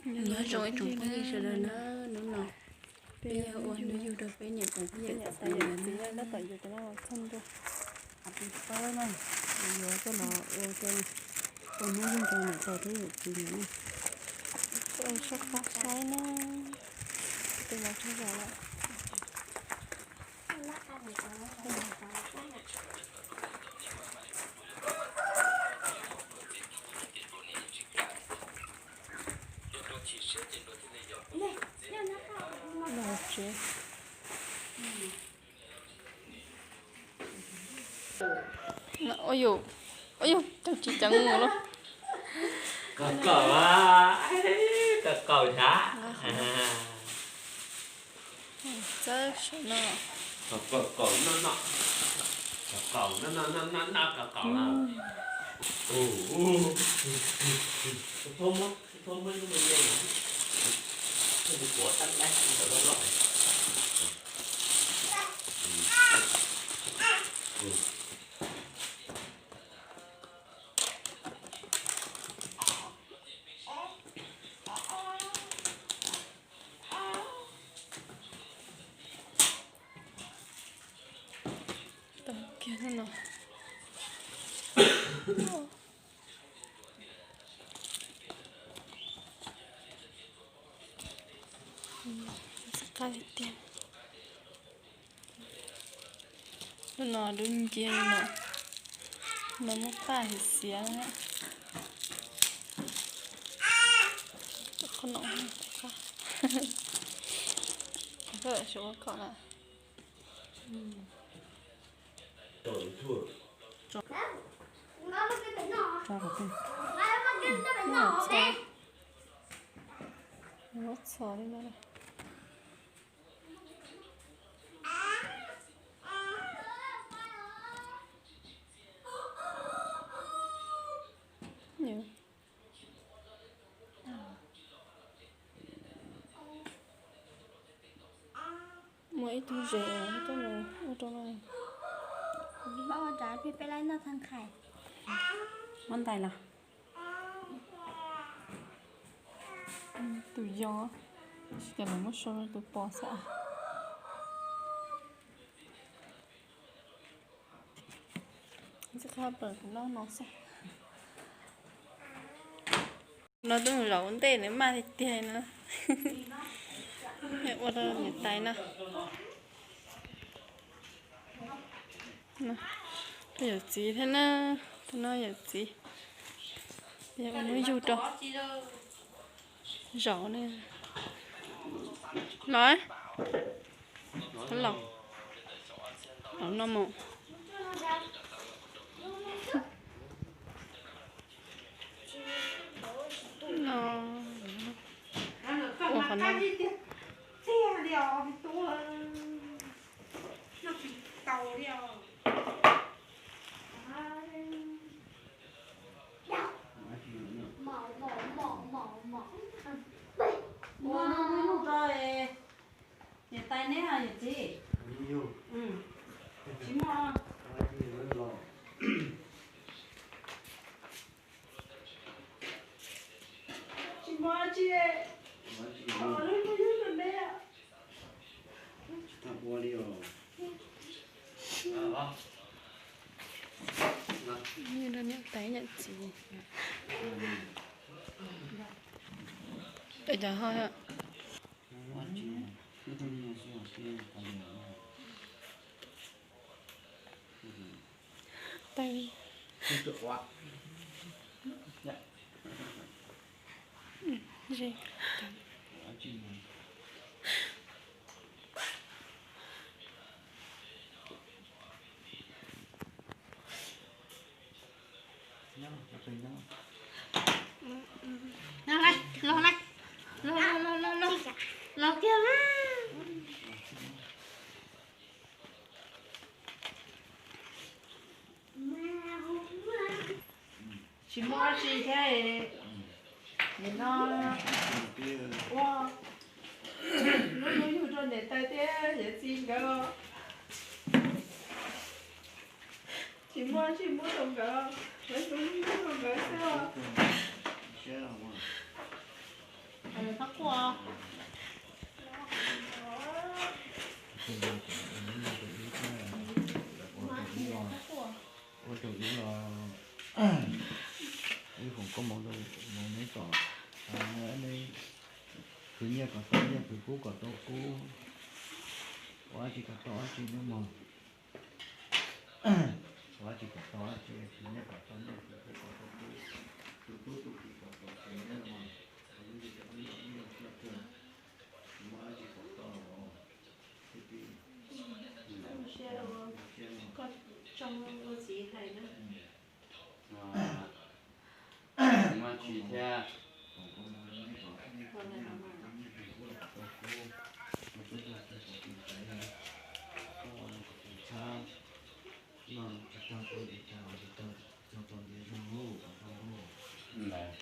Nyob zoo ib tsoom phooj ywg sawv daws na, hnub no peb yuav ua hnub yug rau peb niam tais thiab yawm txiv na. Yuav coj los ua, ua hnub yug rau niam tais thiab yawm txiv na. Sab qab saib na, tus no tsaug zog lawm. Ua yus, ua yus, cov tsis ceev mus lauj. Kaus kaus, kaus kaus ntshav. Txawb saum no. Kaus kaus noj noj, kaus kaus noj noj noj noj kaus kaus na. Thov muab, thov muab lub me me no, kuav tab dab loj loj. Tau kiag no. Qab tiag. Lub no dub nciab li no, no muab paj xiav xiav na. Qhov no, qhov no, muab txhos li no. Muaj ib tug zes coj mus ua rau no. Muab ntais los. Tus yau, tsis tas lawv muab sau rau tus pos xwb. Txij qab plaws kuv noj no xwb. No twb mus zaum ua ntej nws maj tiag tiag no. Ua rau niam tais no. Rau yawm txiv thiab na, rau no yawm txiv. Ua hnub yug rau. Zaum ne. Los, los, los no mus. No, ua qhov no. Niam tais neb yawm txiv. Tsis muaj. Tsis muaj dab tsi. Lub hnub yug rau neb. Niam tais yawm txiv. Cov ho. Los, los, los, los, los, los, los kiag mas. Tsis muaj dab tsi thiab. Nim no ua lub hnub yug rau niam tais thiab yawm txiv nkawd. Tsis muaj dab tsi muab rau nkawd, lawv tus hnub yug rau nkawd xwb os. Qhov quaj. Ua rau ib los, ib foom koob hmoov rau neb kom, neb khwv nyiaj kom tau nyiaj, khwv kub kom tau kub, ua dab tsi kom tau dab tsi nawb mog. Ua dab tsi kom tau dab tsi, khwv nyiaj kom tau nyiaj, khwv kub kom tau kub, tu tub tu kiv kom tau kev nawb mog. Ua lub ntiaj teb no ib zoo siab kawg, muaj dab tsi kom tau los thiab tij. Koj tso ua txiv hais na. Muaj tsis thiab. Ntawd.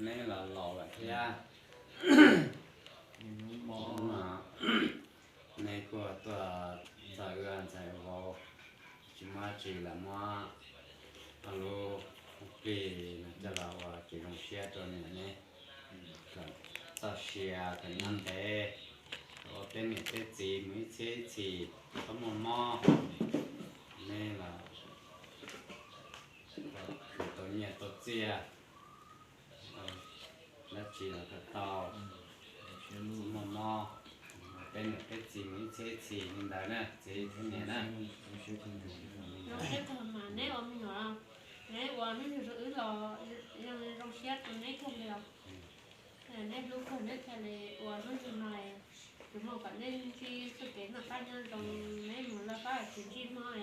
Neb los laus lawm thiab. Neb kuj tuaj txog wb ntxhais vauv, tsis muaj tsis los muab ob lub plig no coj los ua kev zoo siab rau niam neb, kom txoj sia kom nyob ntev, kom ua peb niam peb txiv mus ib txhiab ib txhis txhob muaj mob. Neb los khwv tau nyiaj tau txiaj, dab tsi los kom tau, txhob muaj mob, peb niam peb txiv mus ib txhiab ib txhis li ntawd na txiv thiab niam na. Zoo siab kawg mas neb ua me nyuam, neb ua me nyuam rau wb los zoo siab rau neb kawg li os. Neb hlub kawg neb thiaj li ua hnub nim no, tsuas muaj kom neb ntsib txoj kev noj qab nyob zoo, neb mus laj fab los tsis ntsib mob,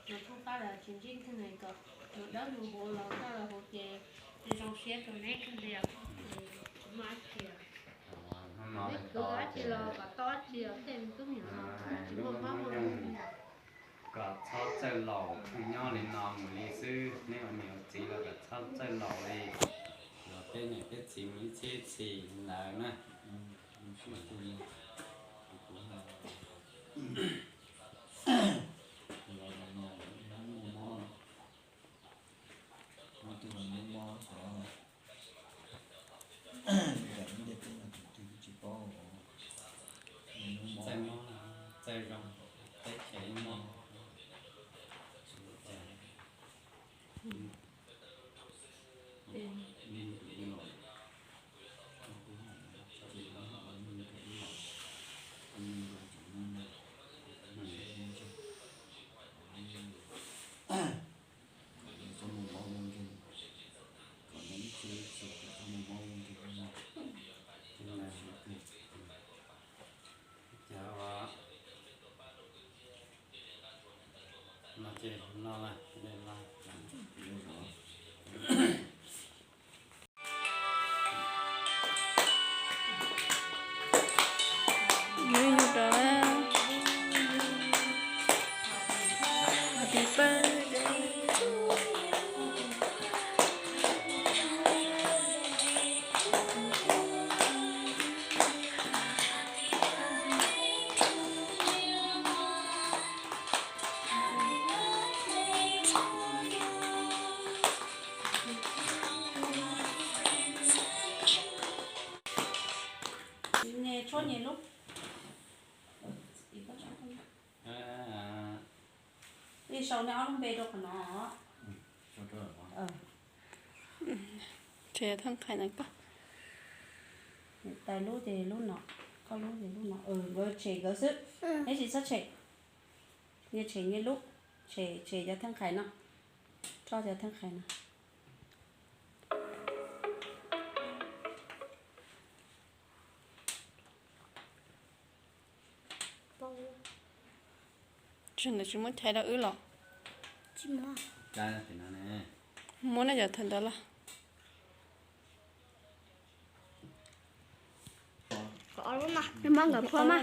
mus thoob qab los tsis ntsib nkeeg, kom mus dawb mus huv los toj los huv ces zoo siab rau neb kawg li os. Tsis muaj dab tsi os. Neb khwv dab tsi los kom tau dab tsi os, tej tub me nyuam no tsis muaj mob muaj nkeeg. Kom txhob txawj laus, nyob li no mus li xwb, neb ua niam ua txiv los kom txhob txawj laus li, los peb niam peb txiv mus ib txhiab ib txhis li ntawd na. Txawj mob txawj zoo, teb chaws ib mob. Cov no ces no lawm, dej laj. Happy birthday. Tshuab nyias lub. Ib sau nej ob lub npe rau qhov no. Tshem thaj nqhais na koj. Tais lub ces lub no, koj lub ces lub no. Nkawd tshem nkawd xwb, neb tsis txhob tshem. Nyias tshem nyias lub, tshem tshem cov thaj nqhais no, tso cov thaj nqhais no. Tsis ntawd tsis muab chais rau wb los? Muab nej cov thaj ntawd los. Muab nkawd phua mas.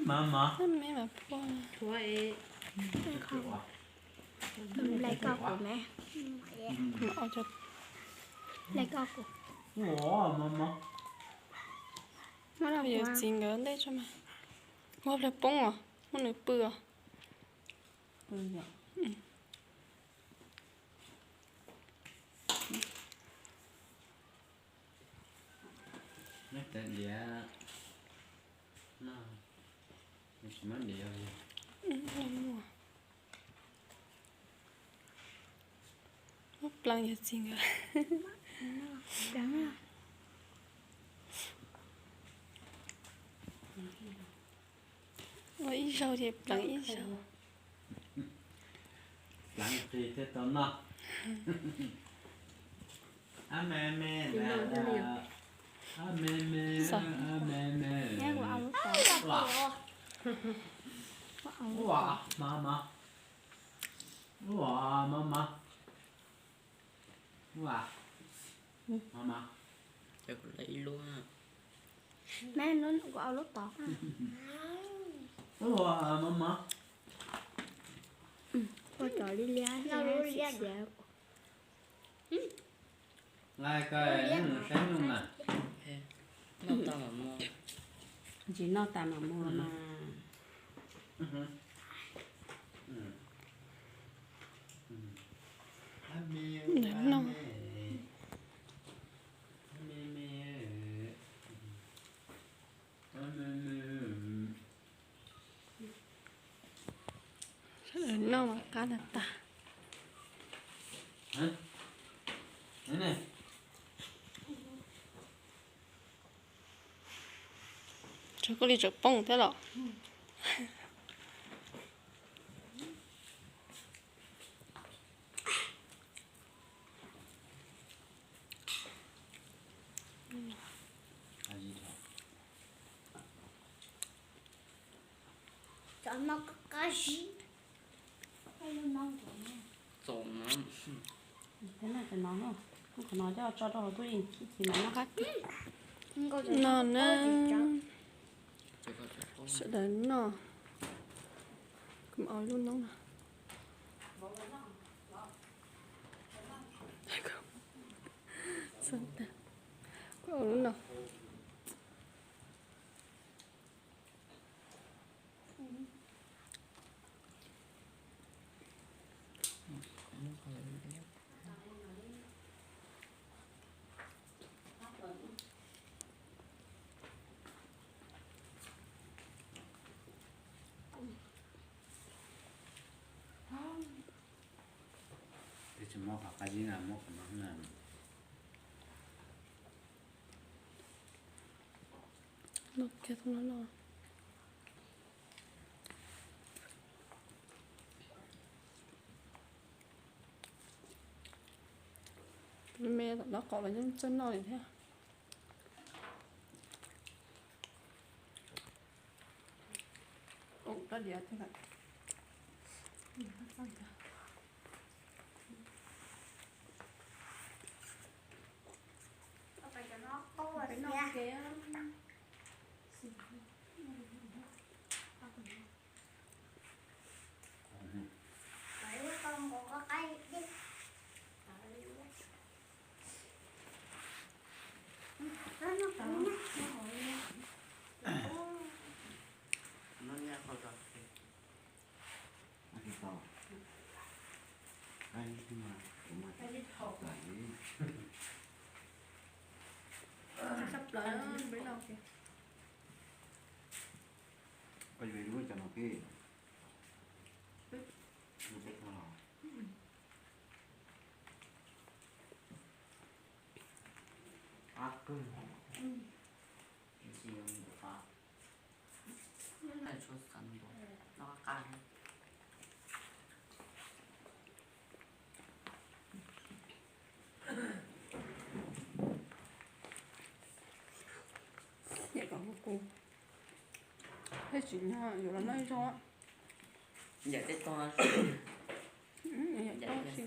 Me mas phua. Lai koj kuv me. Lai koj kuv. Muab los yuav txiv nkawd ntej tso mas. Muab pliag poob os, muab nws pw os. Diav no, tsis muab diav. Muab pleev yog txiv nkawd. Ua ib zaug ces pleev ib zaug. Pleev qis thiaj tau noj. Ab me me, ab me me, ab me me. Ua, mov mov. Ua, mov mov. Ua, mov mov. Ua, mov mov. Ua cov liab liab, liab liab. Nqa koj saib nyuj mas. Tsis noj tas mam mus mas. Ntawd noj. Sawv daws noj mas qab tag tag. Tsam koj li tseem poob thiab los. Qhov no cov no, qhov no coj tso rau hauv tub yees chim chim mam noj qab. No na, sawv daws noj. Kuv ua lub noob no. Kuv ua lub no. Twb tsis muab qhov qab zib na, muab qhov no na. Me me tom no qau los yeej txawj noj li thiab. Ua rab diav thiab lawm. Sab plaws peb no kiag. Koj yuav ib lub cov no pib. Lub peb tag los. Qab kawg. Ib si yuav mus qab. Tshuav xav npaum no qab. Niam kom kuv, kuv thiaj tsim nyog yuav los noj ib zaug. Yam tej tog, yam tej tog si.